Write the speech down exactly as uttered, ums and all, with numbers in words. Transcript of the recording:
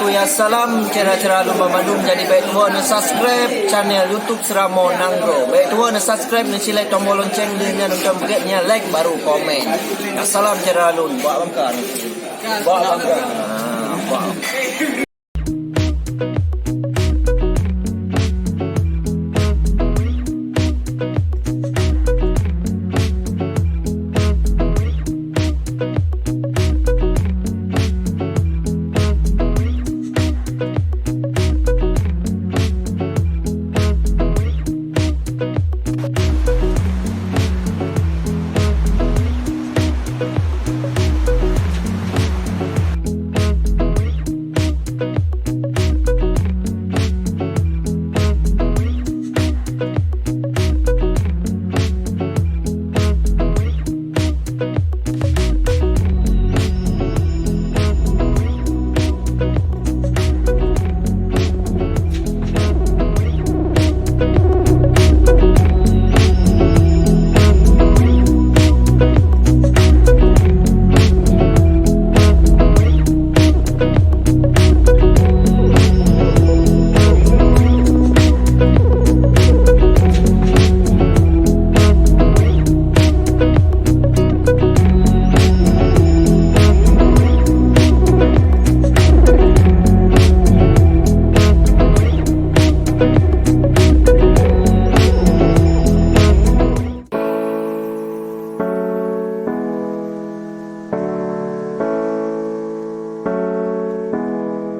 Ya salam syedara-syedara lôn banmandum, jadi bèk tuwoe neusubscribe channel YouTube Seuramoe Nanggroe. Bèk tuwoe neusubscribe, neusi like tombol lonceng, lheuh nyan nonton bukét nyan like baru komen. Ya salam syedara lôn, bak bangka. Bak bangka. Ah, bak.